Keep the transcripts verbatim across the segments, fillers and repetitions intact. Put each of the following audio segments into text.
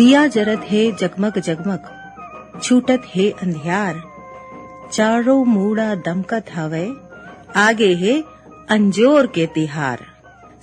दिया जरत हे जगमग जगमग, छूटत हे अंधियार। चारों मुड़ा दमकत हवय, आगे हे अंजोर के तिहार।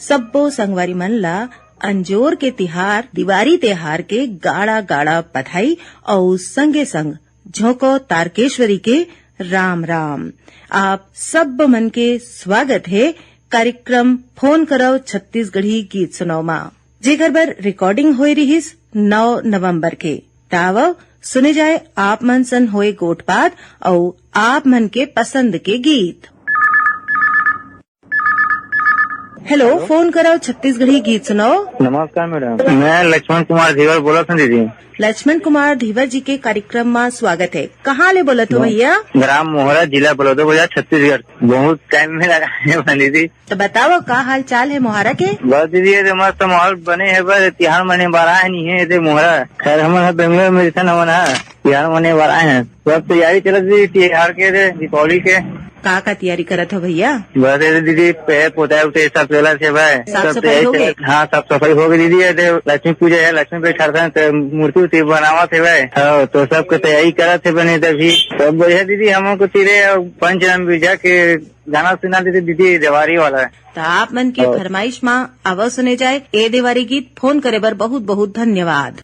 सब्बो संगवारी मन ला अंजोर के तिहार, दिवारी तिहार के गाड़ा गाड़ा बधाई अउ संगे संग झोंको तारकेश्वरी के राम राम। आप सब मन के स्वागत हे कार्यक्रम फोन करव छत्तीसगढ़ी गीत सुनव मा, जेकर बर recording होए रिहिस नौ नवंबर के। त आवव सुने जाए आप मन सन होए गोठबात अउ आप मन के पसंद के गीत। हेलो, फोन करव छत्तीसगढ़ी गीत सुनव। नमस्कार मैडम, मैं लक्ष्मण कुमार धीवर बोलत हूँ दीदी। लक्ष्मण कुमार धीवर जी के कार्यक्रम मा स्वागत हे। कहाँ ले बोलत हो भैया? ग्राम मोहरा, जिला बलौदाबाजार, छत्तीसगढ़। बहुत टाइम में लगा है दीदी। त बतावव, का हाल चाल हे मोहारा के? बस दीदी, ये तो मस्त माहौल बने हे, बस तिहार मने बर आए नहीं है, ये दे मोहरा। खैर, हमन ह बेंगलोर में रिथन, हमन ह तिहार मने बर आए हैं। सब तैयारी चलत दीदी, तिहार के रे, दीपावली के। का का तैयारी करत हो भैया? बस ये दीदी, पे-, पोता उते सब चलत हे भाई। साफ सब सफाई तैयारी हो गई? चलत, हाँ, साफ सफाई हो गई दीदी। ये दे लक्ष्मी पूजा है, लक्ष्मी बैठारथन, तो मूर्ति उर्ति बनावत हे भाई। हाँ, तो सबके तैयारी करत हे बने तभी। सब बढ़िया दीदी, हमन को तीरे पंच राम बीजा के गाना सुना देते दीदी, देवारी वाला। त आप मन के हाँ। फरमाइश मा आवव सुने जाए ए देवारी गीत। फोन करे बर बहुत बहुत धन्यवाद।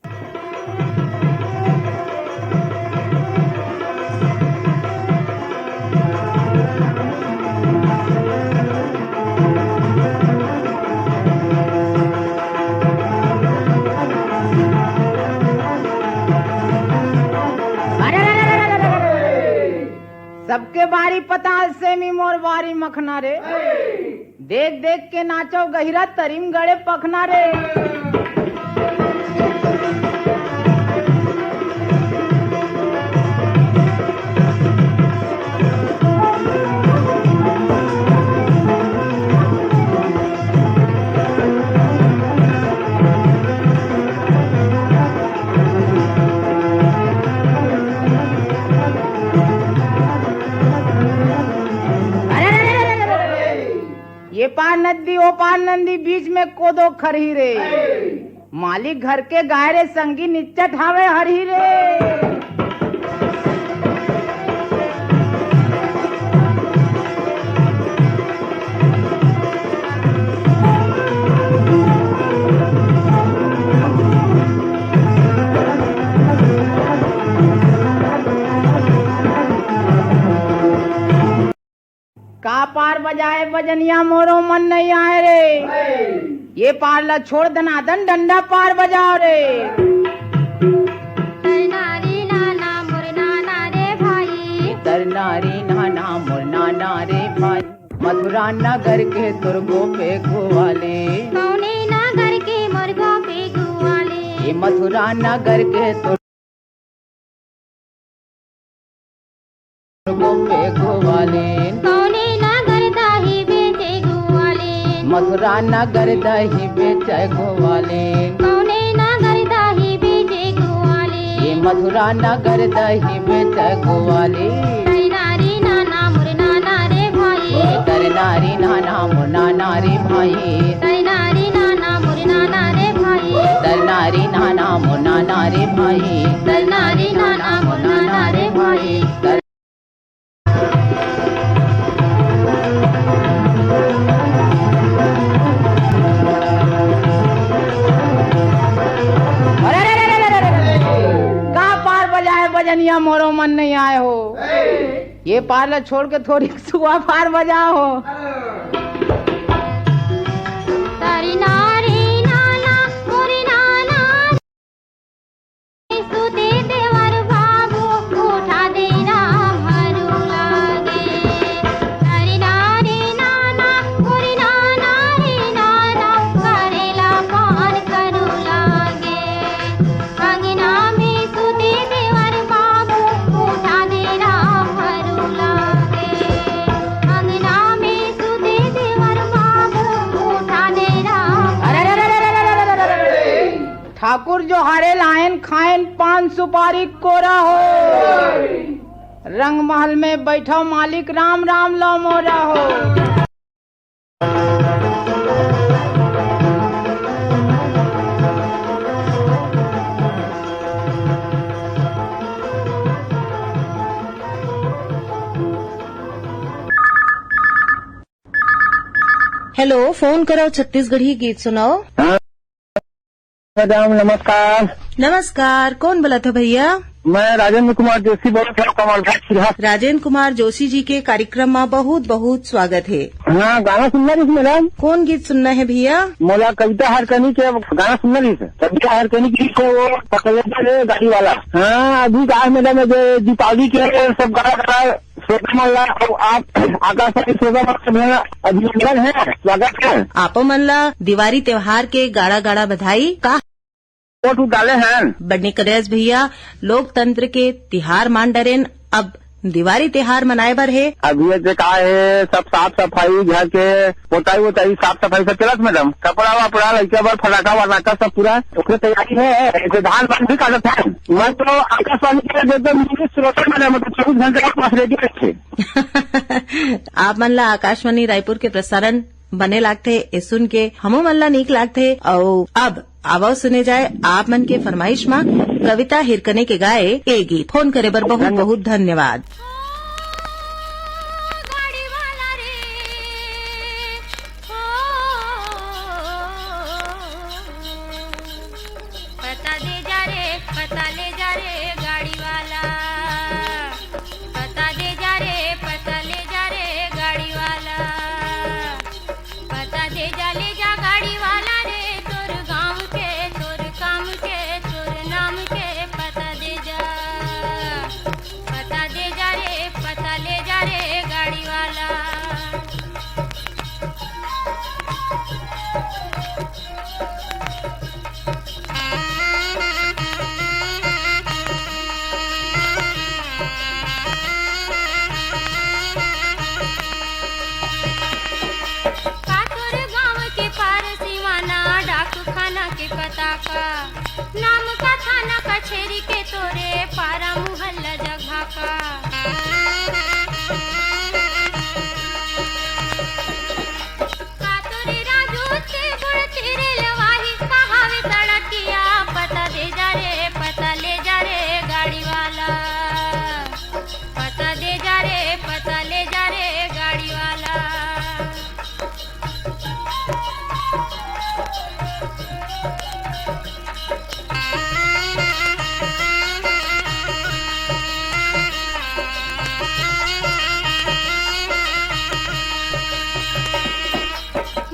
सबके बारी पताल सेमी, मोर बारी मखना रे। देख देख के नाचो गहिरा, तरिम गड़े पखना रे। ये पार नदी, ओ पार नदी, बीच में कोदो खरही रे। मालिक घर के गाय रे, संगी निच्चट हावे हरही रे। का पार बजाए बजनिया, मोरो मन नहीं आए रे। ये पार ला छोड़ दनादन, डंडा पार बजाओ रे। तरनारी नाना मोर नाना रे भाई। तरनारी नाना मोर नाना रे भाई। मथुरा नगर के तोर गोपे गुवाले। कौने नगर के मोर गोपे गुवाले। ये मथुरा नगर के तोर गोपे गुवाले। कौने नगर दही बेचे गुवाले। मथुरा नगर दही बेचे गुवाले। कौने नगर दही बेचे गुवाले। ये मथुरा नगर दही बेचे गुवाले। तरनारी नाना मोर नाना रे भाई। तरनारी नाना मोर नाना रे भाई। तरनारी नाना मोर नाना रे भाई। तरनारी नाना मोर नाना रे भाई। तरनारी नाना मोर नाना रे भाई। अरे रे रे रे रे रे रे। का पार बजाए बजनिया, मोरो मन नहीं आए हो। ये पार ला छोड़ के थोड़ी सुआ पार बजाओ हो। तारी नारी नाना, मोरी नाना। सुते देवर बाबू, उठा दे राम हरू लागे। अरे नारी नाना, ओरे नाना रे नाना, करेला पान करू लागे। अंगना में सुते देवर बाबू, उठा दे राम हरू लागे। अंगना में सुते देवर बाबू, उठा दे राम। अरे रे रे रे रे रे रे रे रे। ठाकुर जो हारे लायन खायन पान सुपारी कोरा हो। रंग महल में बैठो मालिक राम राम लो मोरा हो। हेलो, फोन करो छत्तीसगढ़ी गीत सुनाओ। हाँ, मैडम, नमस्कार। नमस्कार, कौन बोलत हो भैया? मैं राजेंद्र कुमार जोशी बोलत हूँ, कमलघाट सिरहा। राजेंद्र कुमार जोशी जी के कार्यक्रम में बहुत बहुत स्वागत है। हाँ, गाना सुनना रहिस मैडम। कौन गीत सुनना है भैया? मोला कविता हरकनी के गाना सुनना रहिस। कविता हरकनी के गीत है वो, पकड़ ले गाड़ी वाला। हाँ, अभी गाय मैडम, जो दीपावली के सब गाना गाना श्रोता मन ला अउ आप आकाशवाणी श्रोता मन के अभिनंदन है, स्वागत है। आपो मन ला दिवारी त्योहार के गाड़ा गाड़ा बधाई। का वोट उठ डाले हैं। बड़ने करेज भैया, लोकतंत्र के तिहार मान डरेन, अब दिवारी तिहार मनाए बर हे। अभी ये जे का है, सब साफ सफाई घर के, पोताई वोताई, साफ सफाई सब चलत मैडम। कपड़ा वपड़ा, लइका बर फटाका वटाका सब पूरा ओकरे तैयारी है। ऐसे धान वान भी काटत है। मैं तो आकाशवाणी के एकदम नियमित श्रोता मैडम, मतलब चौबीस घंटे के पास रेडी रखे। आप मन ला आकाशवाणी रायपुर के प्रसारण बने लागथे, ए सुन के हमो मन ला नीक लागथे। अउ अब आवव सुने जाए आप मन के फरमाइश मा कविता हिरकने के गाए ए गीत। फोन करे बर बहुत बहुत धन्यवाद। पता दे जा रे, पता ले जा रे गाड़ी वाला। पता दे जा रे, पता ले जा रे गाड़ी वाला। पता दे जा, ले जा गाड़ी वाला रे, तोर गाँव के, तोर काम के, तोर नाम के पता दे जा। पता दे जा रे, पता ले जा रे गाड़ी वाला। का तोर गाँव के पार सिवाना डाकखाना के पता का? नाम का थाना कचेरी के तोरे पारा मुहल्ला जगह का? का तोरे राजू ते गुड़ तेरे लवाही कहावे सड़किया? पता दे जा रे, पता ले जा रे गाड़ी वाला। पता दे जा रे, पता ले जा रे गाड़ी वाला।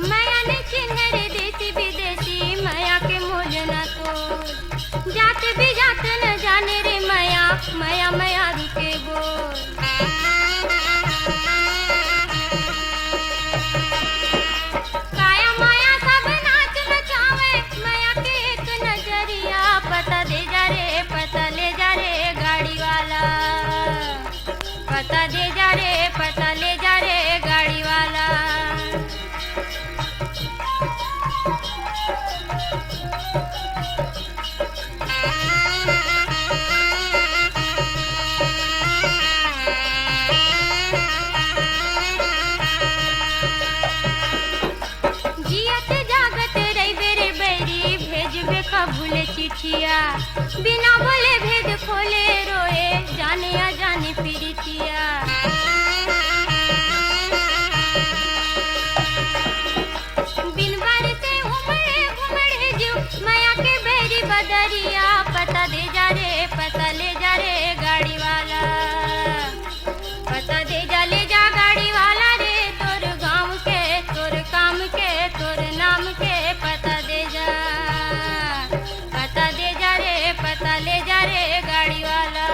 मया ने चिन्हे रे देसी विदेशी, मया के मोल ना तोल। जात भी जात न जाने रे मया, मया मया रुके बोल। काया माया सब नाच नचावे, मया के एक नजरिया। पता दे जा रे, पता ले जा रे गाड़ी वाला। पता दे जा रे, पता ले जा रे गाड़ी वाला। जियत जागत रहिबे रे बैरी, भेजबे कभू ले चिट्ठिया। बिना बोले भेद खोले रोए, जाने अजाने पीरितिया। बिन बार से उमड़े घुमड़े जीव, मया के बैरी बदरिया। पता दे जा रे, पता ले जा रे गाड़ी वाला। पता दे जा, ले जा गाड़ी वाला रे, तोर गाँव के, तोर काम के, तोर नाम के पता दे जा। पता दे जा रे, पता ले जा रे गाड़ी वाला।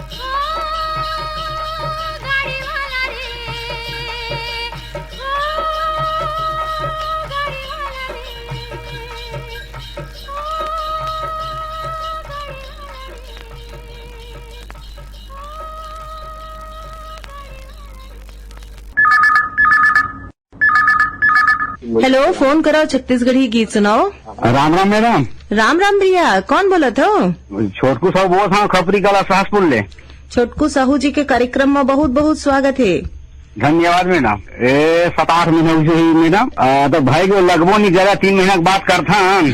ओ गाड़ी वाला रे, ओ गाड़ी वाला रे, ओ गाड़ी वाला रे। हेलो, फोन कराओ, छत्तीसगढ़ी गीत सुनाओ। राम राम मैडम। राम राम भैया, कौन बोलत हो? छोटकू साहू बोलत हूँ, खपरी कला सहसपुर ले। छोटकू साहू जी के कार्यक्रम में बहुत बहुत स्वागत है। धन्यवाद मैडम। ए, सात आठ महीना हुई मैडम, आ, तो भाई को लगबो नहीं करा, तीन महीना के बात करथन।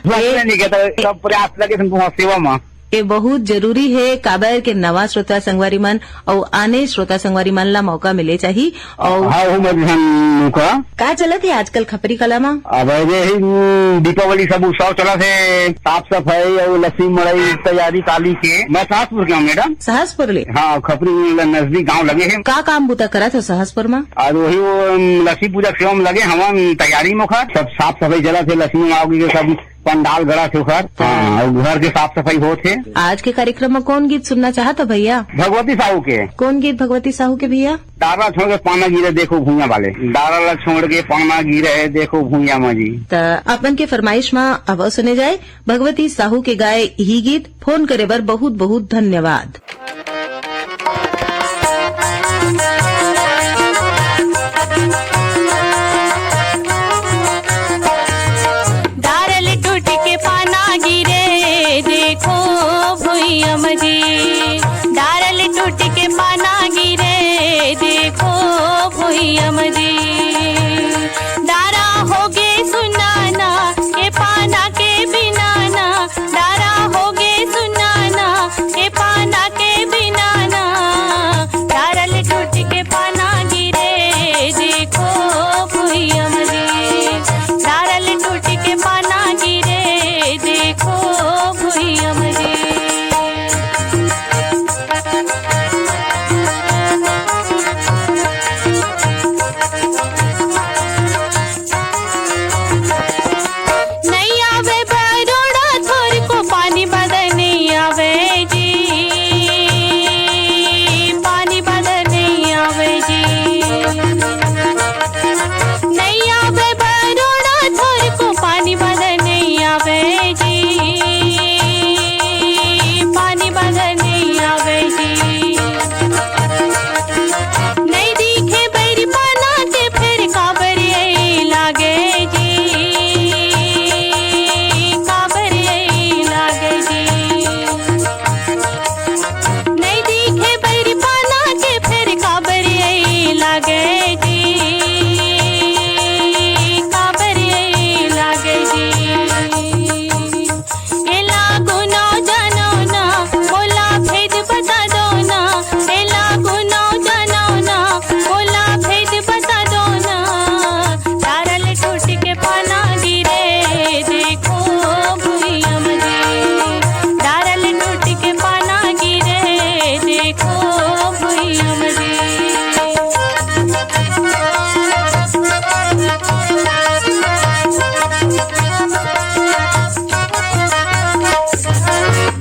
लगबे नहीं करता, सब प्रयास लगे थे तुम्हारा सेवा में। ये बहुत जरूरी हे, काबर के नवा श्रोता संगवारी मन अउ आने श्रोता संगवारी मन ला मौका मिले चाही। अउ हाँ, वो मैं ध्यान का। का चलत हे आजकल खपरी कला मा? अब ये ही, उम, दीपावली सब उत्सव चलत हे, साफ सफाई अउ लक्ष्मी मड़ई तैयारी काली के। मैं सहसपुर के हूँ, मैडम। सहसपुर ले? हाँ, खपरी नजदीक गांव लगे हे। का काम बुता करत हो सहसपुर मा? आज वही वो, उम, लक्ष्मी पूजा के सेवा में लगे हवन, तैयारी में ओखर। सब साफ सफाई चलत हे, लक्ष्मी माँ के सब पंडाल गड़त हे ओखर। हाँ, अउ घर के साफ सफाई होत हे। आज के कार्यक्रम में कौन गीत सुनना चाहत हो भैया? भगवती साहू के। कौन गीत भगवती साहू के भैया? डारा छोड़ के पाना गिरे देखो भुइयां वाले। डारा ला छोड़ के पाना गिरे देखो भुइयां मा जी। त अपन के फरमाइश मा अब सुने जाए भगवती साहू के गाए यही गीत। फोन करे बर बहुत बहुत धन्यवाद। डारल टूट के पाना गिरे, देखो भुइया मजी। डारल टूट के पाना गिरे, देखो भुइया मजी। डारा होगे सुनाना, ये पाना के बिनाना। डारा होगे सुनाना, ये पाना के बिनाना। डारल टूट के पाना गिरे, देखो भुइया मजी। डारल टूट के पाना गिरे, देखो भुइया मजी। नइ आवे बरोड़ा थोरको पानी बदर नइ आवे जी, पानी बदर नइ आवे जी। नइ आवे बरोड़ा थोरको पानी बदर नइ आवे जी, पानी बदर नइ आवे जी। नइ दिखे बैरी पाना के फेर काबर ये लागे जी, काबर ये लागे जी। नइ दिखे बैरी पाना के फेर काबर ये लागे जी, काबर ये लागे जी। एला गुनो जानो ना, मोला भेद बता दो ना। एला गुनो जानो ना, मोला भेद बता दो ना। डारल टूट के पाना गिरे, देखो भुइया मजी। डारल टूट के पाना गिरे, देखो भुइया मजी।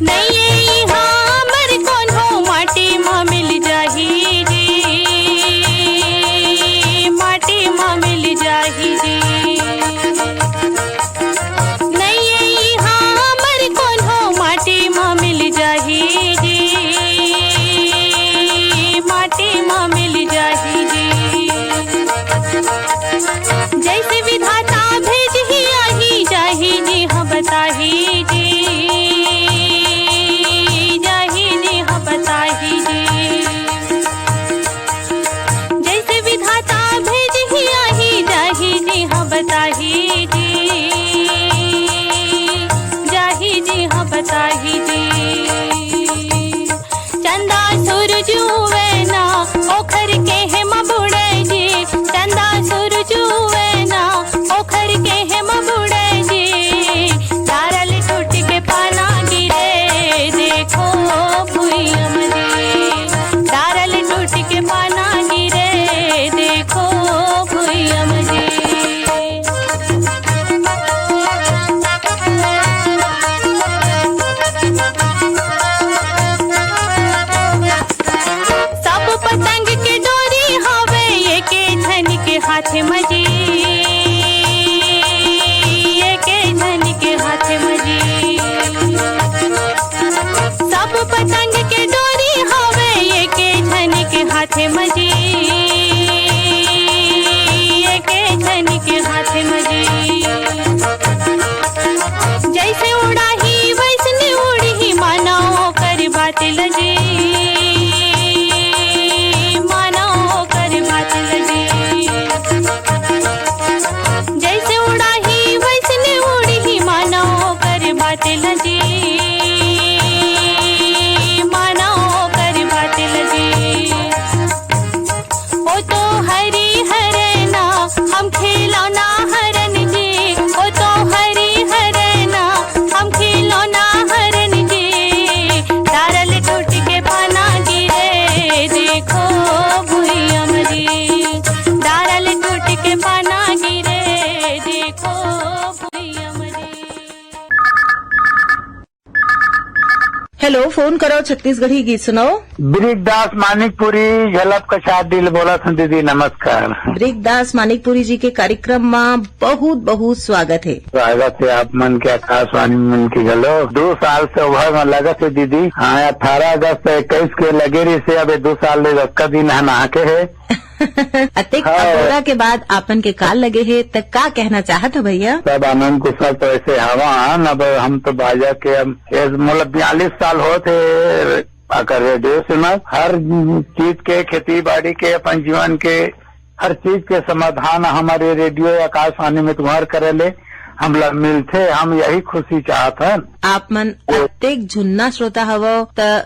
नइ ये इहाँ हमर कोनो माटी म मिल जाही जी, माटी म मिल जाही जी। नइ ये इहाँ हमर कोनो माटी म मिल जाही जी, माटी म मिल जाही जी। जइसे विधाता भेजही, आही जाही जी, हाँ बताही जी, जाही जी, हाँ बताही जी। जइसे विधाता भेजही, आही जाही जी, हाँ बताही जी, जाही जी, हाँ बताही जी। चंदा सूरज उवे ना, ओखर के हेम बुड़े जी। चंदा सूरज उवे ना, ओखर के हेम बुड़े जी। डारल टूट के पाना गिरे, देखो भुइया मजी। डारल टूट के पाना गिरे, देखो भुइया मजी। सब पतंग के डोरी हवे एके झन के हाथ म जी, एके झन के हाथ म जी। सब पतंग के डोरी हवे एके झन के हाथ म जी, एके झन के हाथ म जी। जइसे उड़ाही वइसने उड़ही, मानो ओकर बात ल जी, मानो ओकर बात ल जी। जइसे उड़ाही वइसने उड़ही, मानो ओकर बात ल जी, हेलो, फोन करो, छत्तीसगढ़ी गीत सुनाओ। ब्रिजदास मानिकपुरी, झलप कछार डील बोलत हंव दीदी, नमस्कार। ब्रिजदास मानिकपुरी जी के कार्यक्रम म बहुत बहुत स्वागत हे। स्वागत हे आप मन के, आकाशवाणी मन के घलो। दू साल से ओभर म लगत हे दीदी। हाँ, अठारह अगस्त इक्कीस के लगे रहिसे, अब ये दू साल ले रतका दिन ह नहाके हे। अतेक हाँ। अगोरा के बाद आपन के काल लगे हे, त का कहना चाहत हो भैया? सब आनंद कुशल तो ऐसे हवा, अब हम तो बाजा के, हम, ये मोला बयालीस साल होत हे, आकर रेडियो सुनत, हर चीज के, खेती बाड़ी के, अपन जीवन के हर चीज के समाधान हमारे रेडियो आकाशवाणी में तुम्हार करे ले हमला मिलथे, हम यही खुशी चाहत हन। आप मन अतेक झुन्ना श्रोता हवव, त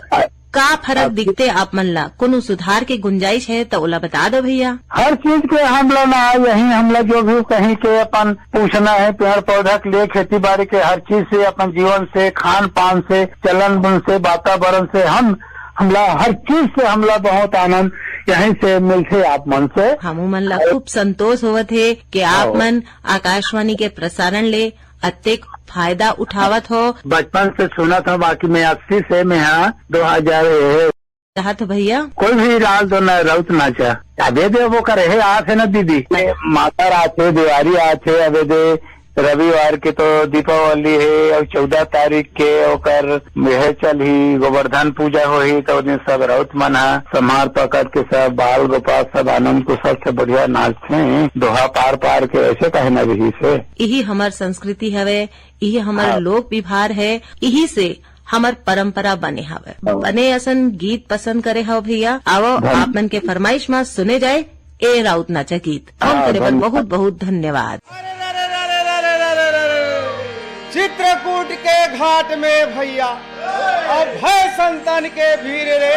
का फरक दिखथे आप मन ला? कोनो सुधार के गुंजाइश हे त ओला बता दो भैया। हर चीज के हमला ना, यही हमला जो भी कहीं के अपन पूछना हे, पेड़ पौधा के लिए, खेती बाड़ी के, हर चीज से, अपन जीवन से, खान पान से, चलन बन से, वातावरण से, हम, हमला हर चीज से हमला बहुत आनंद यहीं से मिलथे आप मन से। हमू मन ला खूब संतोष होवत हे कि आप मन आकाशवाणी के प्रसारण ले अतेक फायदा उठावत हो। बचपन से सुनत हंव, बाकी मैं अस्सी से, मैं हाँ दो हजार हे। चाहत हो भैया? कोई भी राग दो ना, राउत नाचा। अबे दे वो करे हे, आथे ना दीदी। माता आथे, देवारी आथे, अबे दे रविवार के तो दीपावली हे, अउ चौदह तारीख के ओकर यह चलही, गोवर्धन पूजा होही, तो ओ दिन सब राउत मन ह संभार पकड़ के सब बाल गोपाल सब आनंद कुशल से बढ़िया नाचथे, दोहा पार पार के, ऐसे कहना रहिसे। इही हमर संस्कृति हवे, इही हमर हाँ। लोक व्यवहार हे, इही से हमर परंपरा बने हवे। हाँ। बने असन गीत पसंद करे हव भैया, आवो धन- आप मन के फरमाइश म सुने जाए ए राउत नाचा गीत। फोन हाँ, करे बर धन- बहुत बहुत धन्यवाद। चित्रकूट के घाट में भैया, अभय संतन के भीड़ रे,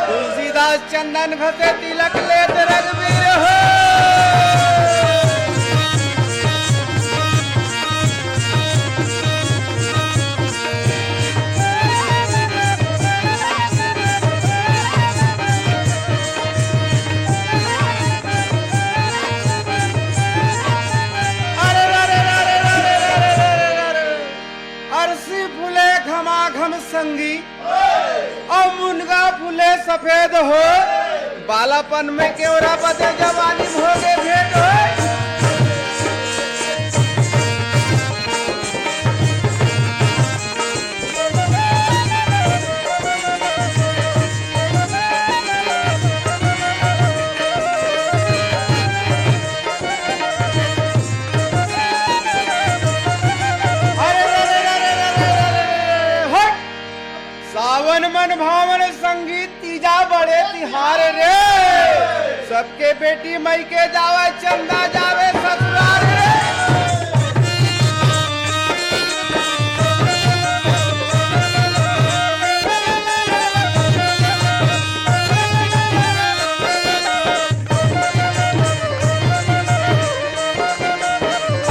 तुलसीदास चंदन घसे तिलक लेत रघुवीर हो। अरे, अरे, अरे, अरे, अरे, अरे, अरे, अरे, अरे। अरसी फूले घमाघम संगी, अउ मुनगा फूले सफेद हो। बालापन में केवरा बदे जवानी भोगे भेंट हो। अरे, अरे, अरे, अरे, अरे, अरे, अरे, हट। सावन मन भावन संगीत तीजा बड़े तिहार रे। सबके बेटी मइके जावे, चंदा जावे ससुरार रे।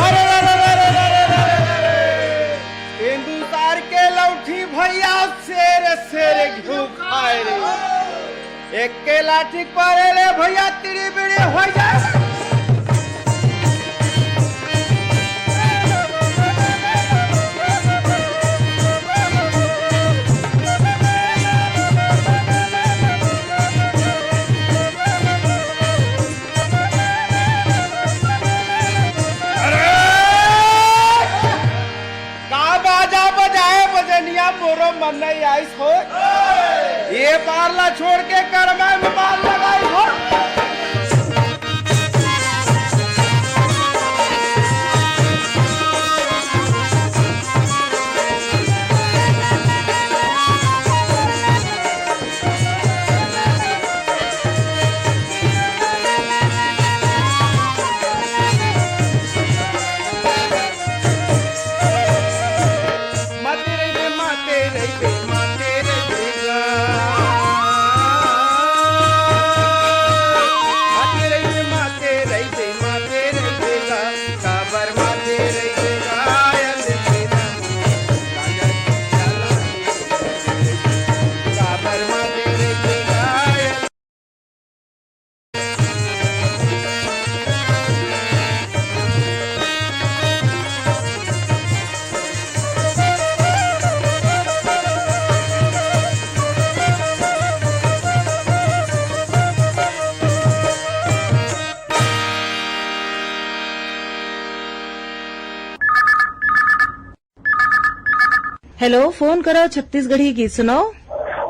अरे, अरे, अरे, अरे, अरे, अरे, अरे। तेंदुसार के लौठी भैया शेर शेर घिउ खाए रे। एक के लाठी पारे ले भैया तिड़ी बिड़ी हो जाए। अरे! का बाजा बजाए बजनिया मोरो मन नहीं आइस हो। ये पार ला छोड़ के करमे में पार लगाई हो। हेलो, फोन करो छत्तीसगढ़ी गीत सुनाओ।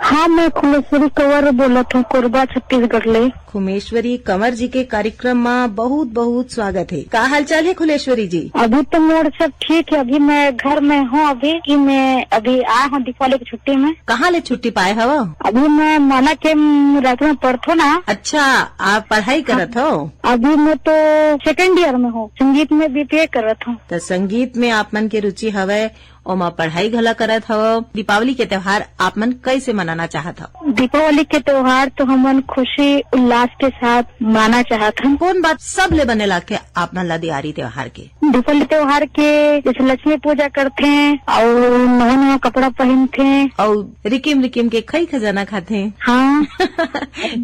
हाँ, मैं खुमेश्वरी कंवर बोलत हूँ, कोरबा, छत्तीसगढ़ ले। खुमेश्वरी कंवर जी के कार्यक्रम में बहुत बहुत स्वागत है। का हालचाल है खुलेश्वरी जी? अभी तो मोर सब ठीक है, अभी मैं घर में हूँ, अभी कि मैं अभी आए हूँ दीपावली की छुट्टी में। कहाँ ले छुट्टी पाए हव? अभी मैं माना के रायपुर में पढ़थो ना। अच्छा, आप पढ़ाई करत हो? अभी मैं तो सेकंड ईयर में हूँ, संगीत में बीपीए करत हूँ। तो संगीत में आप मन के रुचि हवय, ओमा पढ़ाई घला करत हव। दीपावली के त्योहार आप मन कैसे मनाना चाहत हव? दीपावली के त्योहार तो हमन खुशी उल्लास के साथ माना चाहत हन। कौन बात सबले बने लागथे आप मन ला दिवाली त्योहार के? दीपावली त्योहार के जैसे लक्ष्मी पूजा करथे अउ नवा नवा कपड़ा पहनथे। अउ रिकिम रिकिम के खई खजाना खाथे। हाँ।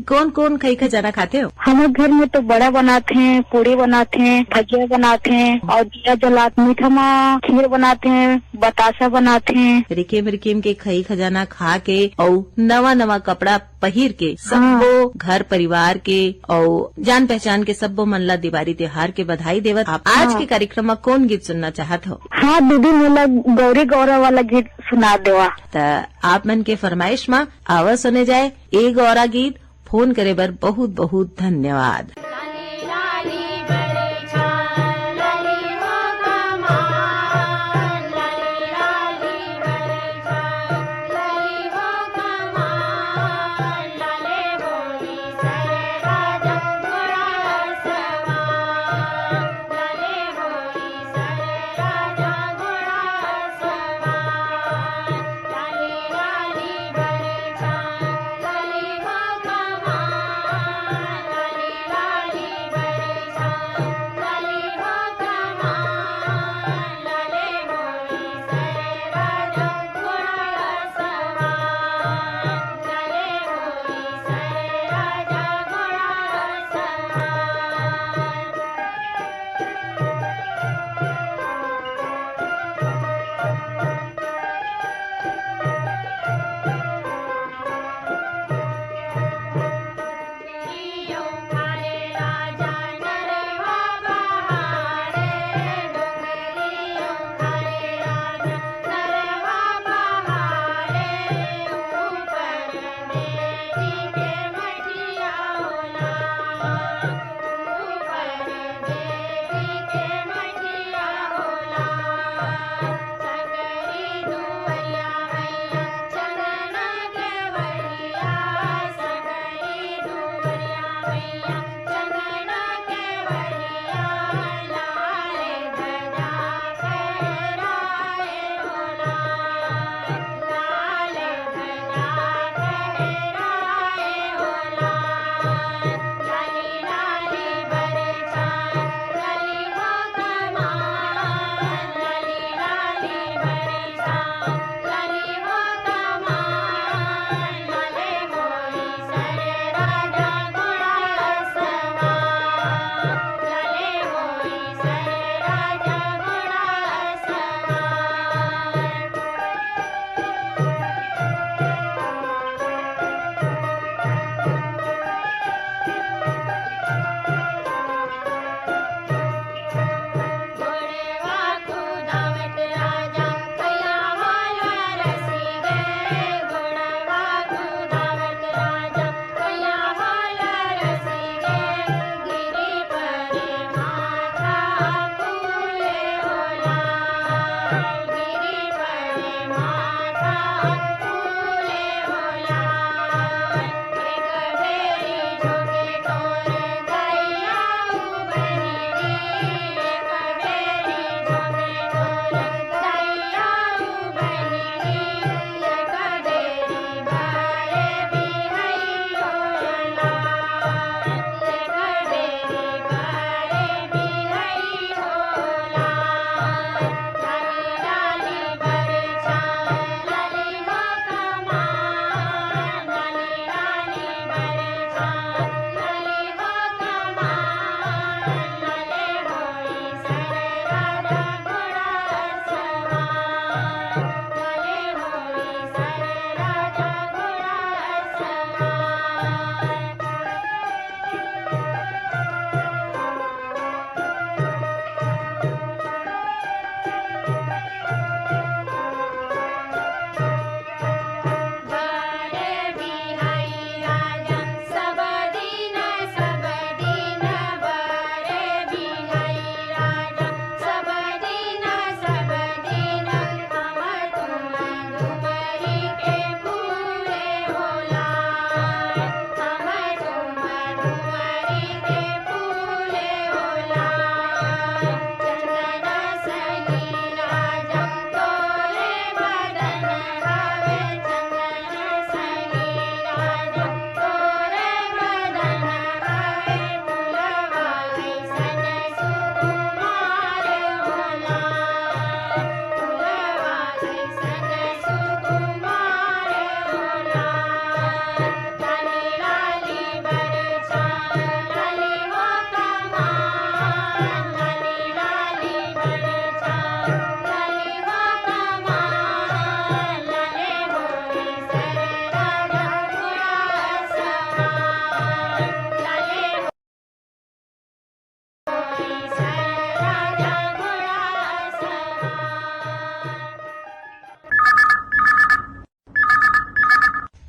कौन कौन खई खजाना खाथे हो? हमर घर में तो बड़ा बनाथे, पूड़ी बनाथे, भजिया बनाथे अउ दिया जलात, मीठा मा खीर बनाथे, बतासा बनाथे। रिकिम रिकिम के खई खजाना खा के अउ नवा नवा कपड़ा पहिर के सब्बो घर परिवार के अउ जान पहचान के सब्बो मन ला दिवाली त्योहार के बधाई देवत आप आज के कार्यक्रम में कौन गीत सुनना चाहत हो? हाँ दीदी, मोला गौरी गौरा वाला गीत सुना देवा। त आप मन के फरमाइश मा आवा सुने जाए ए गौरा गीत। फोन करे बर बहुत बहुत धन्यवाद।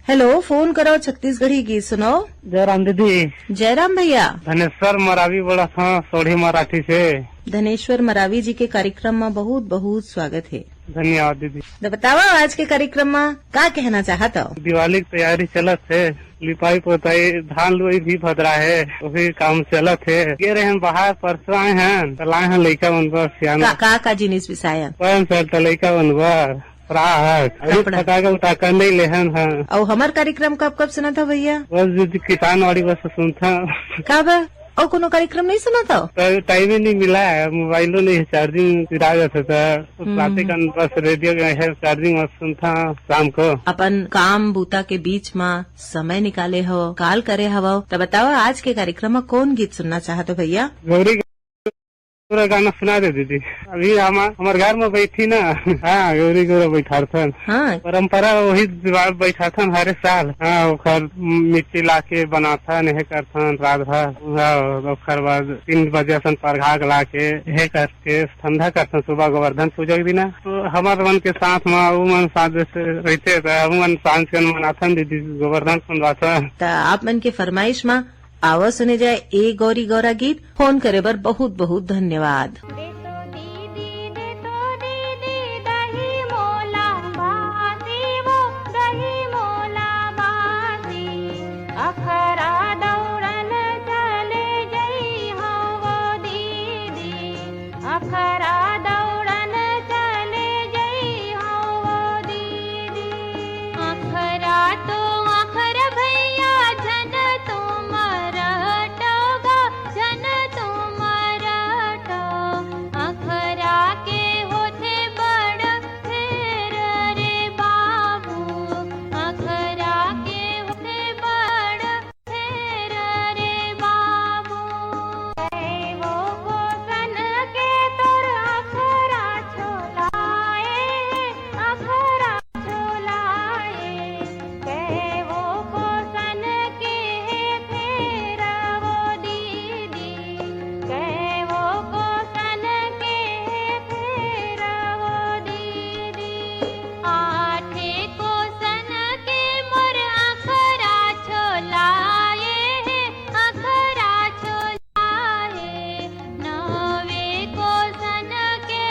हेलो, फोन करो छत्तीसगढ़ी गीत सुनाओ। जयराम दीदी। जयराम भैया। धनेश्वर मरावी बोलत हंव, सोढ़ी मराठी से। धनेश्वर मरावी जी के कार्यक्रम म बहुत बहुत स्वागत हे। धन्यवाद दीदी। त बतावा, आज के कार्यक्रम म का कहना चाहत हव? दिवाली के तैयारी चलत हे, लिपाई पोताई, धान लुई भी भदरा हे, वही काम चलत हे। गे रहे हन बाहर, परसों आए हन, त लाए हन लइका मन बर सियान। का, का, का जिनिस बिसाए हन? पैंट शर्ट लइका मन बर। फ्राक, अभी कपड़ा। फटाका उटाका नहीं लेहन है। अउ हमर कार्यक्रम कब कब सुनत हव भैया? बस दीदी, किसान वाली बस सुनत हंव। का बा? अउ कोनो कार्यक्रम नहीं सुनत हव? तो टाइम ही नहीं मिला है, मोबाइलो नहीं है, चार्जिंग गिरा जाता था। तो हम्म। राते कन बस रेडियो में है, चार्जिंग बस सुनत हंव शाम को। अपन काम बूता के बीच मा समय निकाले हव, कॉल करे हवव, त बतावा आज के कार्यक्रम म कौन गीत सुनना चाहत हव भैया? गौरी पूरा गाना सुना दे दीदी। अभी हम, हमर घर में बैठी ना। हाँ, गौरी गौरा बैठारथन। हाँ। परंपरा वही जुगाड़ बैठाथन हर साल। हाँ, ओखर मिट्टी लाके बनाथन, यह करथन रात भर। हाँ, ओखर बाद तीन बजे असन परघा के लाके, यह करके ठंडा करथन सुबह गोवर्धन पूजा के दिन। तो हमर मन के साथ में वो मन साथ जैसे रहते, तो हम मन सांझ के मनाथन दीदी, गोवर्धन सुनवाथन। त आप मन के फरमाइश में आवा सुने जाए ए गौरी गौरा गीत। फोन करे बर बहुत बहुत धन्यवाद। दे तो दीदी, दे तो दीदी, दही मोला बासी वो, दही मोला बासी। अखरा दौड़न चले जई हो वो दीदी, अखरा दौड़न चले जई हो वो दीदी। अखरा तो अखर भैया, झन तुम रटो गा, झन तुम रटो। अखरा के होथे बड़ फेर रे बाबू, अखरा के होथे बड़ फेर रे बाबू। वो कोसन के तोर अखरा छोलाए, अखरा छोलाए। कै वो कोसन के फेर वो दीदी, कै वो कोसन के फेर वो दीदी। आठे कोसन के मोर अखरा छोलाए हे, अखरा छोलाए। नवे कोसन के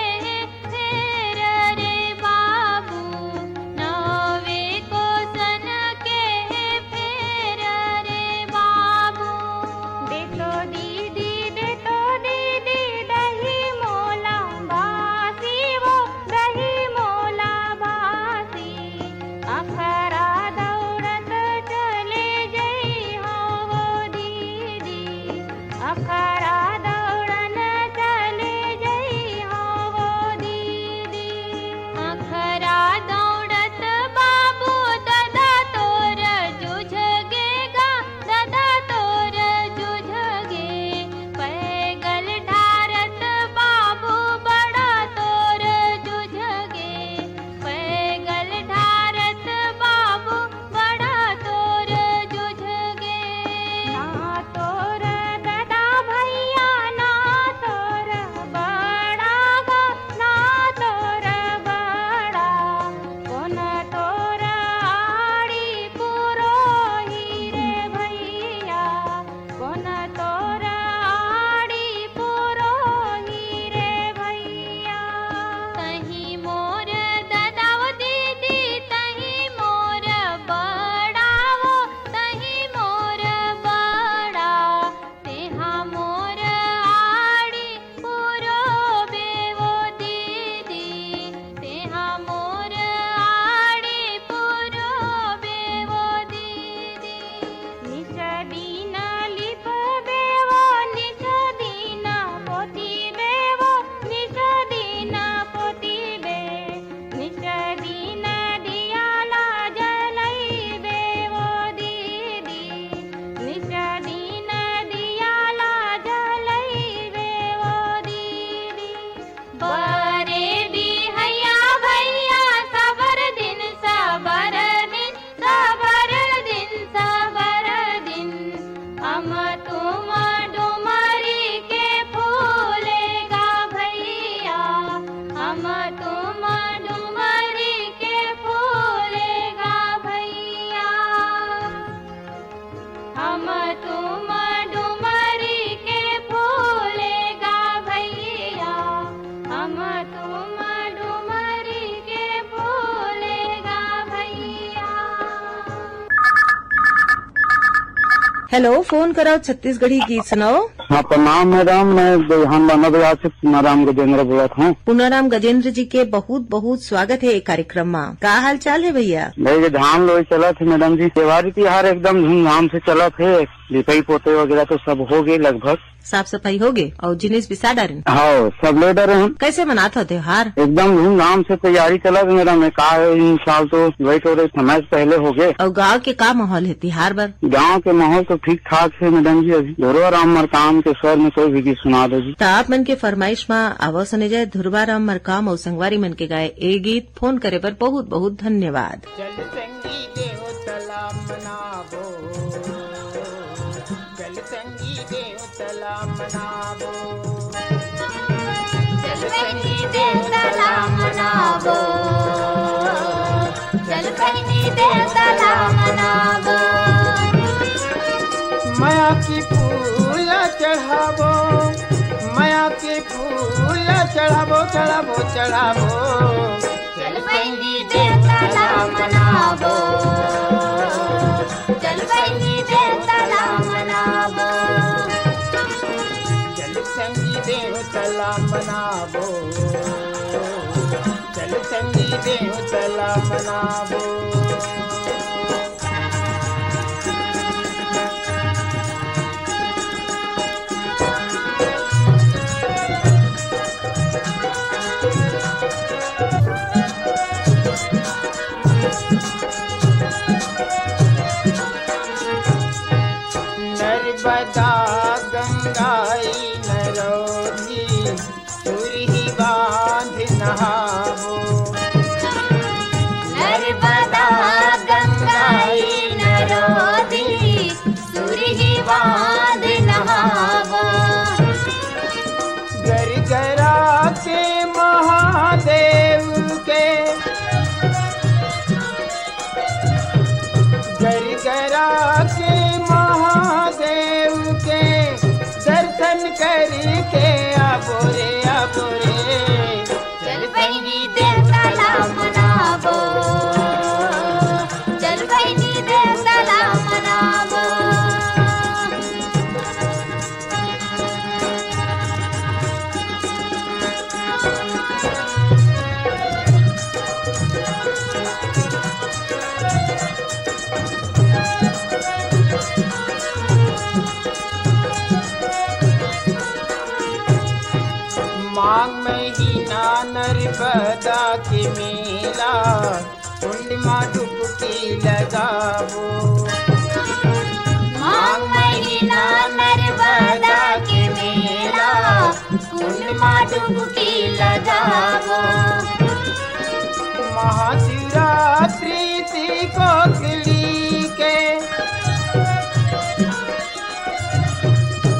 फेर रे बाबू, नवे कोसन के फेर रे बाबू। दे तो दीदी, दे तो दीदी, दही मोला बासी वो, दही मोला बासी। अखरा दौड़त चले जई हो वो दीदी, अखरा दौड़न चले जई हो वो दीदी। अखरा दौड़त बाबू ददा तोर जुझगे गा, ददा तोर जुझगे। पैगल ढारत बाबू बड़ा तोर जुझगे, पैगल ढारत बाबू बड़ा तोर जुझगे। ना तोर ददा भैया, ना तोर बड़ा गो, ना तोर बड़ा, कोन तोर आड़ी पुरोही रे भैया, कोन तोर आड़ी पुरोही रे भैया। तहीं मोर ददा वो दीदी, तहीं मोर बड़ा वो, तहीं मोर बड़ा। तेहा मोर आड़ी पुरोबे वो दीदी, तेहा मोर आड़ी पुरोबे वो दीदी। निस दिन लिपबे वो, निस दिन पोतिबे वो, निस दिन पोतिबे। निस दिन दिया ला जलइबे वो दीदी, निस दिन दिया ला जलइबे वो दीदी। बरे बिहैया भैया, सबर दिन, सबर दिन, सबर दिन, सबर दिन। हम तुम डुमरी के फूले गा भैया, हम तुम डुमरी के फूले गा भैया। हेलो, फोन करव छत्तीसगढ़ी गीत सुनाओ। हाँ, प्रणाम मैडम, मैं बिहान बांधा बाजार से पुनाराम गजेंद्र बोलत हूँ। पुनाराम गजेंद्र जी के बहुत बहुत स्वागत हे ए कार्यक्रम मा। का हाल चाल हे भैया? भाई, ये धान लोई चलत हे मैडम जी। त्योहारी तिहार एकदम धूमधाम से चलत हे। लिपाई पोते वगैरह तो सब हो गए लगभग। साफ सफाई हो गए और जिनिस बिसा डारेन? हाँ, सब ले डरे हम। कैसे मनात हो त्योहार? एकदम धूमधाम से तैयारी चलत हे मैडम। ये का हे, इन साल तो वही थोड़े समय से पहले हो गए। और गांव के का माहौल हे तिहार बर? गांव के माहौल तो ठीक ठाक हे मैडम जी। अभी धुरवा राम मरकाम के स्वर में कोई भी गीत सुना दो जी। त आप मन के फरमाइश मा आवो सुने जाए धुरवा राम मरकाम और संगवारी मन के गाए ए गीत। फोन करे बर बहुत बहुत धन्यवाद। चल संगी देव तला मनाबो, चल संगी देव तला मनाबो। चल बहिनी देवता ला मनाबो, चल बहिनी देवता ला मनाबो। मया के फूल चढ़ाबो, मया के फूल चढ़ाबो, चढ़ाबो, चढ़ाबो। चल बहिनी देवता ला मनाबो, चल बहिनी देवता ला मनाबो। चल संगी देवता ला मनाबो, चल संगी देवता ला मनाबो। नर्मदा गंगाई नरौली सुरही बांध नहाबो। नर्मदा गंगाई नरौली सुरही बांध नहाबो। गरगरा के महादेव के, गरगरा के महादेव के दर्शन करके आबो रे, आबो रे। चल बहिनी देवता ला मनाबो, चल बहिनी देवता ला मनाबो। माघ महीना नर्मदा के मेला, कुंड मा डुबकी लगाबो। माघ महीना नर्मदा के मेला, कुंड मा डुबकी लगाबो। महाशिवरात्रि ती कोकली के,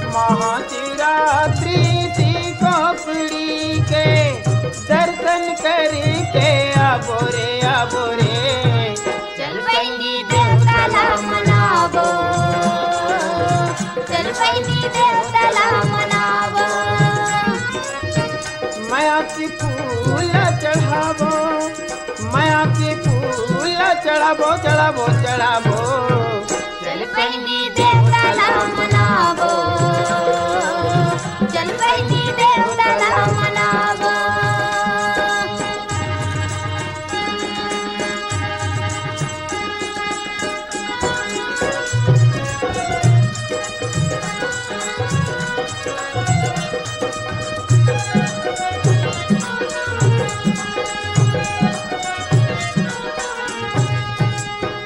महाशिवरात्रि ती कोकली के दर्शन करके आबो रे, आबो रे। चल बहिनी देवता ला मनाबो, चल बहिनी देवता ला मनाबो। मया के फूल चढ़ाबो, मया के फूल चढ़ाबो, चढ़ाबो, चढ़ाबो। चल बहिनी देवता ला मनाबो, चल बहिनी देवता ला मनाबो।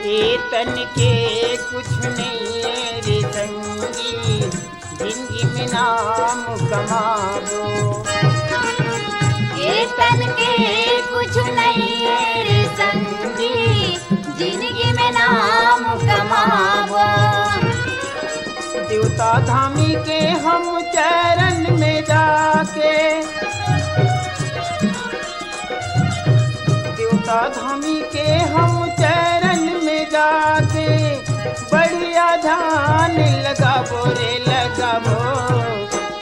ए तन के कुछ नहीं रे संगी, जिंदगी में नाम कमाबो। ए तन के कुछ नहीं रे संगी, जिंदगी में नाम कमाबो। देवता धामी के हम चरण में जाके, देवता धामी के हम चरण में जाके बढ़िया ध्यान लगाबो रे लगाबो।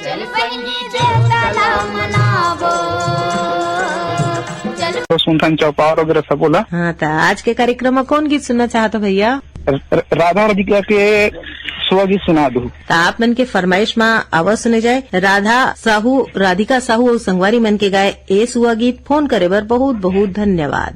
चल बहिनी देवता ला मनाबो, चल। तो सुनथन चौपाल वगैरह सब बोला। हाँ, तो आज के कार्यक्रम में कौन गीत सुनना चाहत हो भैया? र-, र-, राधा राधिका के सुआ गीत सुना दू। त आप मन के फरमाइश म आवा सुने जाए राधा साहू, राधिका साहू अउ संगवारी मन के गाए ए सुआ गीत। फोन करे बर बहुत बहुत धन्यवाद।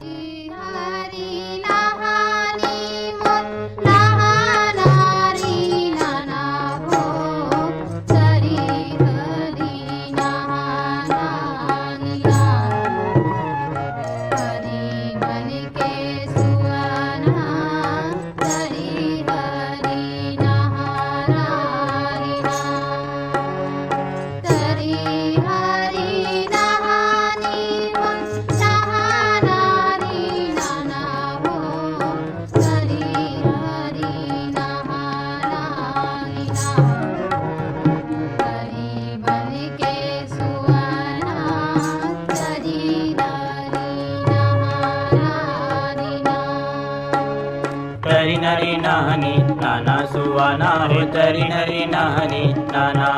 तरी नरी नहनी नाना सुआना रे, तरी नरी नहनी नाना।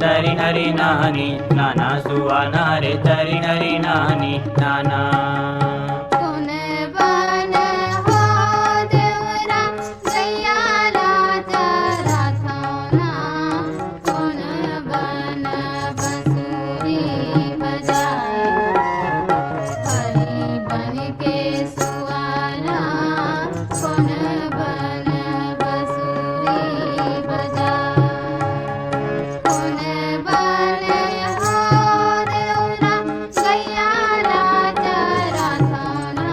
तरी नरी नहनी नाना सुआना रे, तरी नरी नहनी नाना। कोन बन हो देवरा, गैया ला चराथव ना। कोन बन बंसुरी बजाए, हरी बन के सुआना। कोन बन बंसुरी बजाए, कोन बन हो देवरा, गैया ला चराथव ना।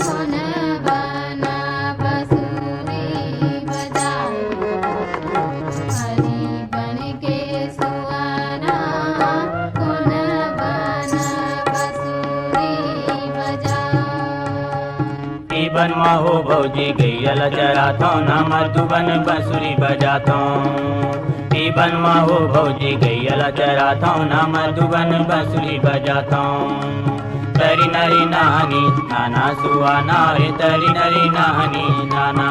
कोन बन बंसुरी बजाए, हरी बन के सुआना। कोन बन बंसुरी बजाए। ए बन म हो भौजी गैया ल चराथव ना, मधुबन बंसुरी बजाथव। ए बन म हो भौजी गैया ल चराथव ना, मधुबन बंसुरी बजाथव। तरी नरी नहनी नाना सुआना रे, तरी नरी नहनी नाना।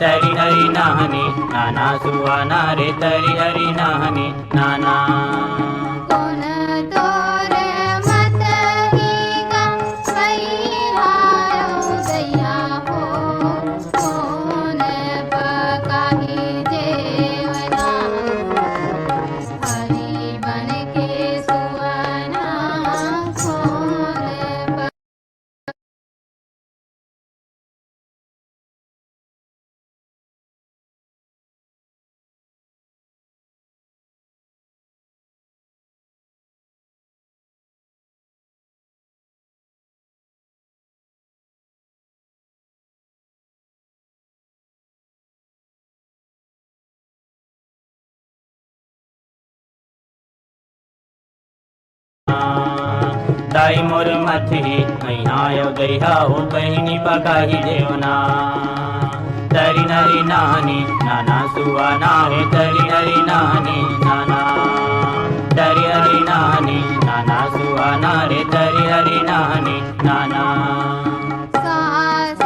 तरी नरी नहनी नाना सुआना रे, तरी हरी नहनी नाना। कोन तोर मत ही गा, मैहायो दैया हो। कोन पकाही जेवना, हरी बन के सुआना। कोन दाई मोर मत ही मैहायो दैया हो, बहिनी पकाही जेवना। तरी नरी नहनी नाना सुआना रे, तरी नरी नहनी नाना। तरी हरी नहनी नाना सुआना रे, तरी हरी नहनी नाना। सास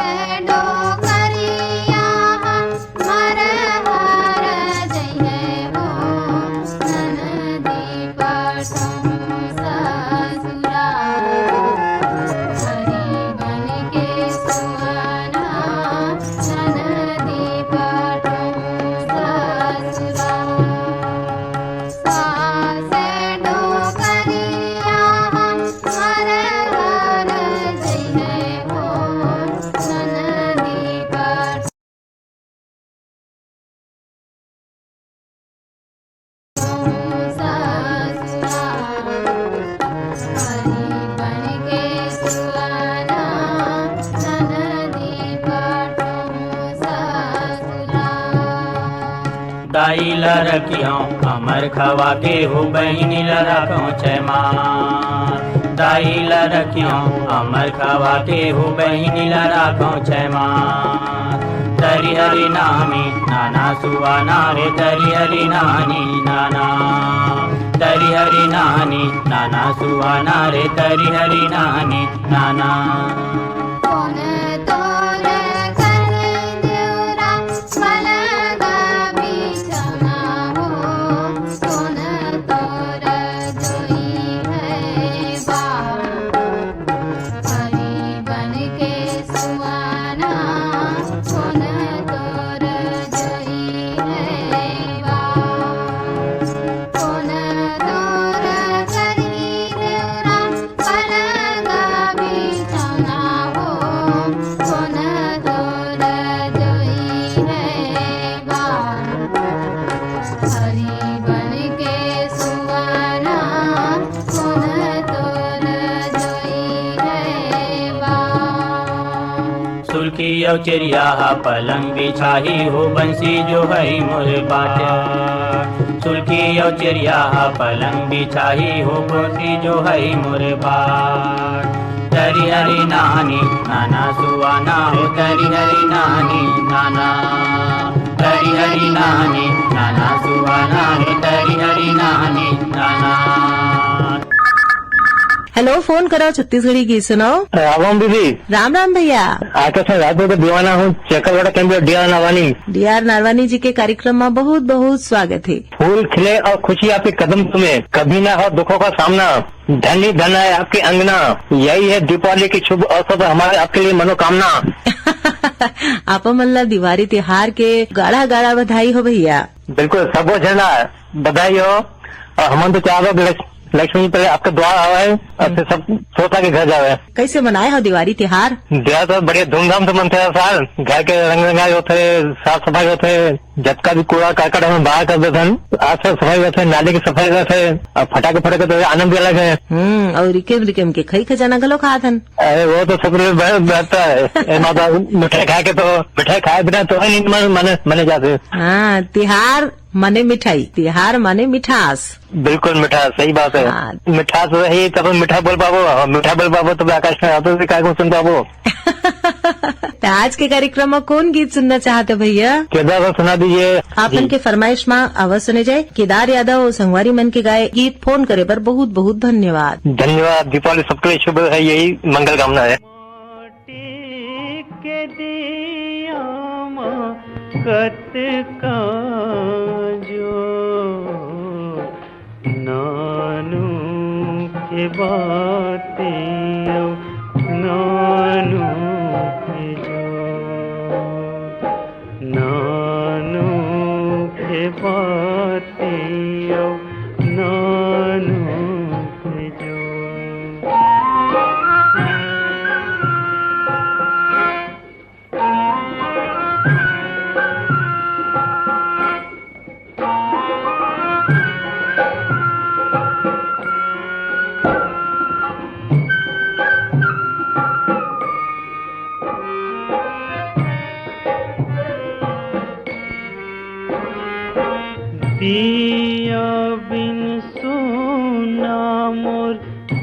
डोकरिया मर हर जइहै हो, ननदी पठहूँ ससुराल। हरी बन के सुआना, ननदी पठहूँ ससुराल। सास डोकरिया मर हर जइहै हो, ननदी पठहूँ दाई ला रखिहौं अमर खवा के हो, बहिनी ला राखौं छैमा। दाई ला रखिहौं अमर खवा के हो, बहिनी ला राखौं छैमा। तरी हरी नहनी नाना सुआना रे, तरी हरी नहनी नाना। तरी हरी नहनी नाना सुआना रे, तरी हरी नहनी नाना। कोन तोर करे देवरा, पलंग बिछौना हो। कोन तोर जोई है बा, हरी बन के सुआना। कोन तोर कि अउ चेरिया हा पलंग बिछाही हो, बंसी जो है मोर बाट। सुलकी अउ चेरिया हा पलंग बिछाही हो, बंसी जो है मोर बाट। तरी हरी नानी नाना सुआना हो, तरी हरी नानी नाना। तरी हरी नानी नाना सुआना हो, तरी हरी नानी नाना। हेलो, फोन करो, छत्तीसगढ़ी गीत सुनाओ। राम राम दीदी। राम राम भैया। आकाशवाणी रायपुर का दीवाना हूँ, चकरवाड़ा केंद्र, D R Narwani. D R Narwani ji के कार्यक्रम में बहुत बहुत स्वागत है। फूल खिले और खुशी आपके कदम चूमे, कभी ना हो दुखों का सामना, धनी धन है आपके अंगना, यही है दीपावली की शुभ अवसर पर हमारे आपके लिए मनोकामना। आप मन ला दिवारी तिहार के गाड़ा गाड़ा बधाई हो भैया। बिल्कुल, सबो झन ला बधाई हो। और हमन तो चाहबो कि लक्ष-, लक्ष्मी पहले आपके द्वार आवे और फिर सब श्रोता के घर जावे। कैसे मनाए हो दिवारी तिहार? दिवारी तो बढ़िया धूमधाम से मनथे हर साल। घर के रंग रंगाई होथे, साफ सफाई होथे, जतका भी कूड़ा करकट हमन बाहर कर देथन, आसपास सफाई होथे, नाली की सफाई होथे, और फटाके फटाके तो आनंद भी अलग है। हम्म, और रिकेम रिकेम के खई खजाना घलो खाथन। अरे वो तो सबले बे-, बेहतर है। ए माता, मिठाई खाए के तो, मिठाई खाए बिना तो है नहीं मन, मने, मने जाते। हाँ, तिहार माने मिठाई, तिहार माने मिठास। बिल्कुल मिठास, सही बात है। हाँ। मिठास रही तब मीठा बोल पाबो, और मीठा बोल पाबो तब आकाश में आते से काय को सुन पाबो। तो आज के कार्यक्रम में कौन गीत सुनना चाहते भैया? केदार का सुना दीजिए। आप जी। मन के फरमाइश में आवाज सुने जाए। केदार यादव और संगवारी मन के गाए गीत फोन करे पर बहुत बहुत धन्यवाद। धन्यवाद। दीपावली सबके लिए शुभ है, यही मंगल कामना है। माटी के दिया म कतका जो नानू के बाती अउ नानू के जो, नानू के बाती अउ नानू के जो। दिया बिन सोना मोर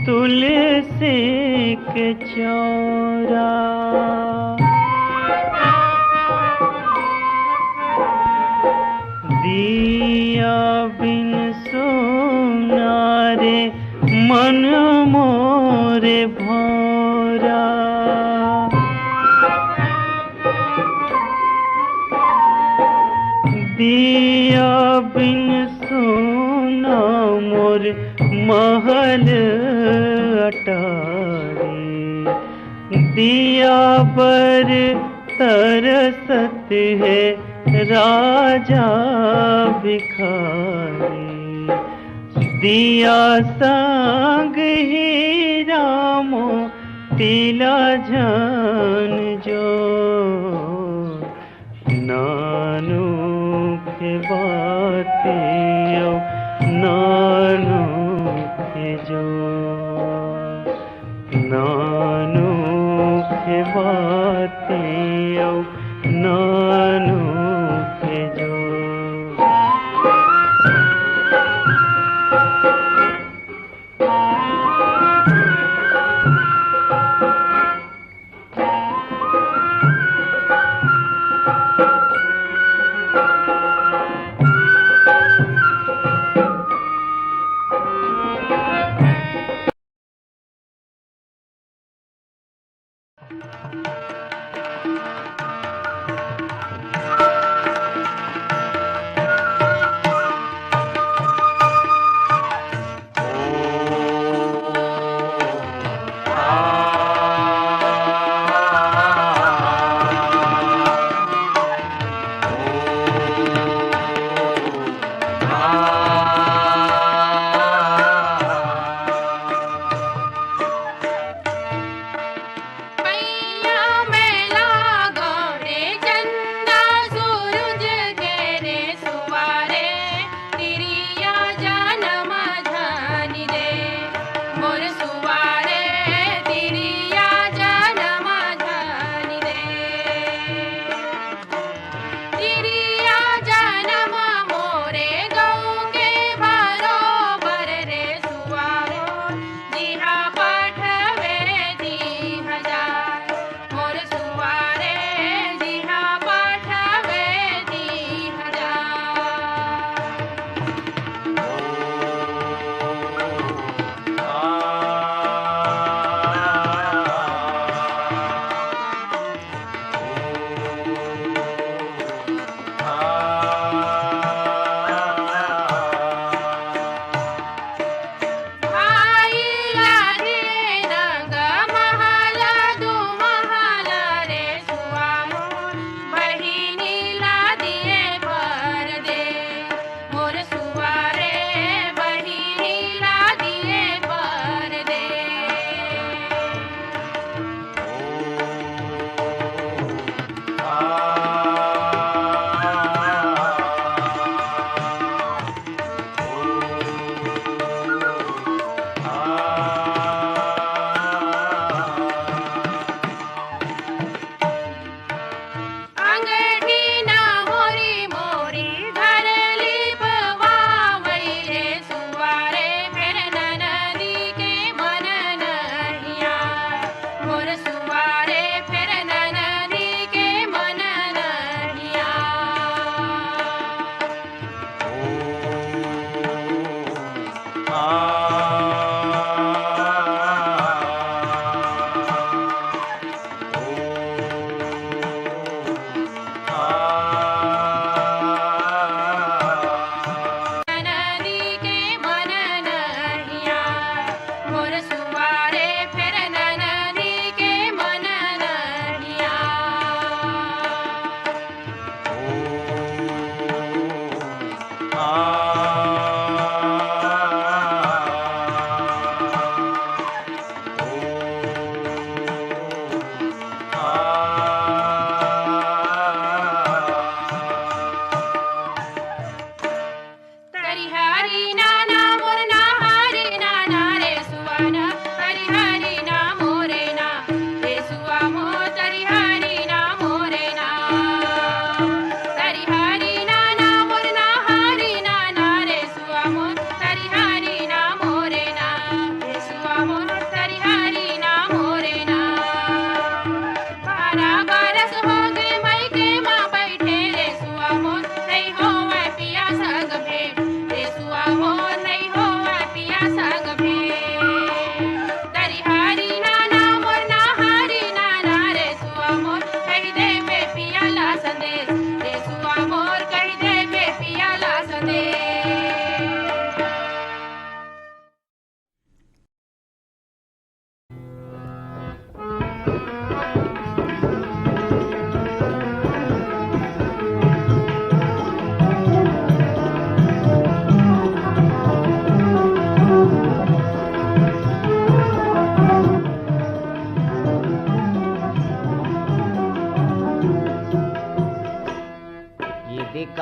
तुलसी के चौरा। दिया बिन सोना रे मन मोर भौरा। दिया बिन सोना मोर महल अटारी। दिया बर तरसत है राजा भिखारी। दिया संग हीरा मोती ला झन जो। नानू के बाती अउ नानू के जो। नानू के बाती अउ नानू के जो।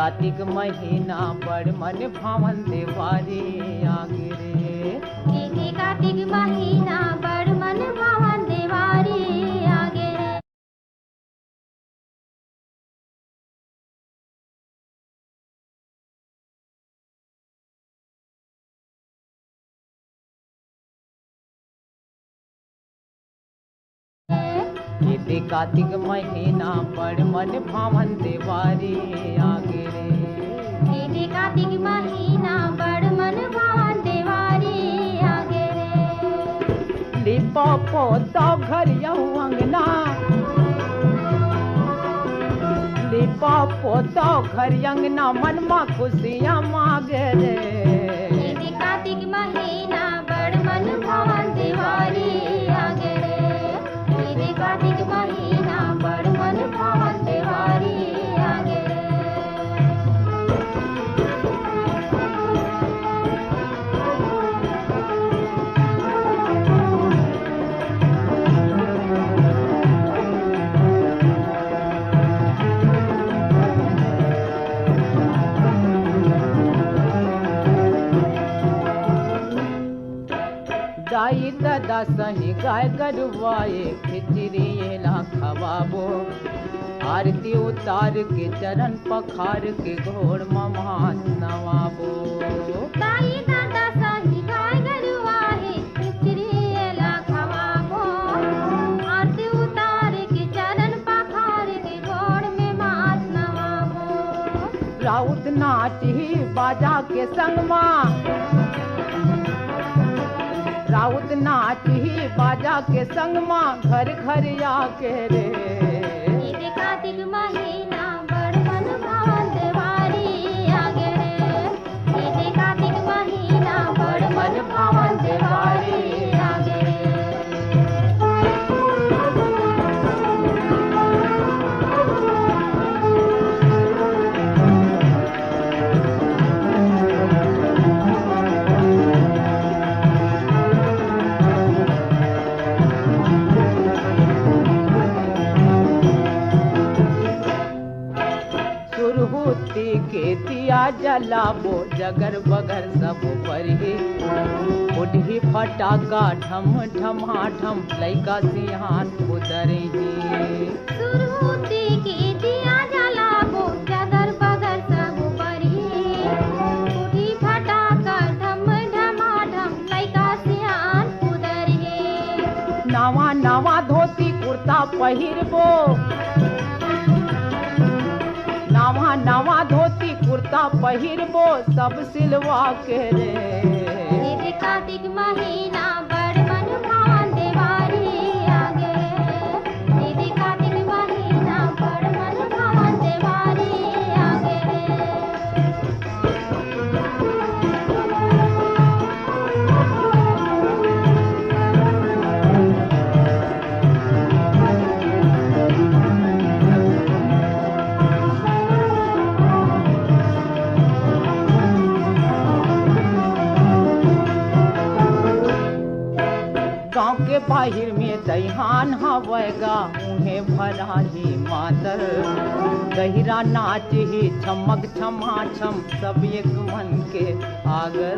कार्तिक महीना बड़ मन भावन देवारी आगे रे। इही कार्तिक महीना बड़ मन भावन देवारी आगे रे। इही कार्तिक महीना बड़ मन भावन देवारी आगे रे। इही कार्तिक महीना बड़ मन भावन देवारी आगे रे। लिपा पोता घर अउ अंगना, लिपा पोता घर अंगना, मन मा खुशियाँ मागे रे। इही कार्तिक महीना बड़ मन भावन देवारी आगे रे। इही कार्तिक महीना बड़ मन भावन देवारी आगे रे। दाई ददा सही गाय गरुवा ए खिचड़ी एला खवाबो। आरती उतार के चरण पखार के घोड़ म माथ नवाबो। दाई ददा सही गाय गरुवा ए खिचड़ी एला खवाबो। आरती उतार के चरण पखार के घोड़ में माथ नवाबो। राउत नाचही बाजा के संग मा, राउत नाचही बाजा के संग मा, घर घर आके रे। इही कार्तिक महीना बड़ मन भावन देवारी आगे रे। इही कार्तिक महीना बड़ मन भावन देवारी आगे रे। सुरहुती के दिया जलाबो, जगर बगर सब बरही। फुटही फटाका ढम ढमाढम, लइका सियान उतरही। सुरहुती के दिया जलाबो, जगर बगर सब बरही। फुटही फटाका ढम ढमाढम, लइका सियान उतरही। नवा नवा धोती कुर्ता पहिरबो, नवा नवा धोती कुर्ता पहिरबो, सब सिलवा के रे। इही कार्तिक महीना बड़ मन भावन देवारी आगे। इही कार्तिक महीना बड़ मन भावन देवारी आगे। गाँव के बाहिर में दइहान हवय गा, उहें भराही मातर। गहिरा नाचही छमक छमाछम, सब एक मन के आगर।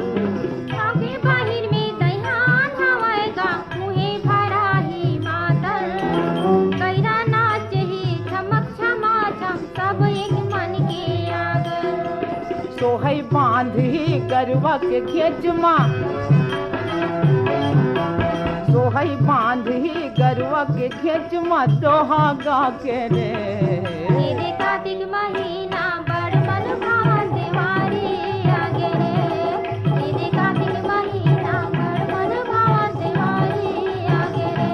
गाँव के बाहिर में दइहान हवय गा, उहें भराही मातर। गहिरा नाचही छमक छमाछम, सब एक मन के आगर। सोहई बांधही गरुवा के घेंच मा, सोहई बांधही गरुवा के घेंच मा, दोहा गा के रे। इही कार्तिक महीना बड़ मन भावन देवारी आगे रे। इही कार्तिक महीना बड़ मन भावन देवारी आगे रे।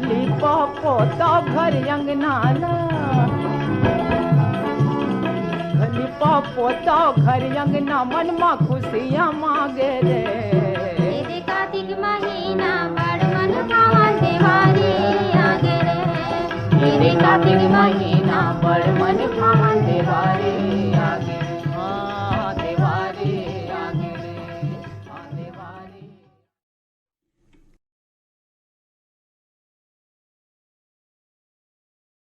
लिपा पोता घर अंगना ला, लिपा पोता घर अंगना, मन मा खुशियाँ मागे रे। इही कार्तिक महीना बड़ मन भावन देवारी आगे रे। इही कार्तिक महीना बड़ मन भावन देवारी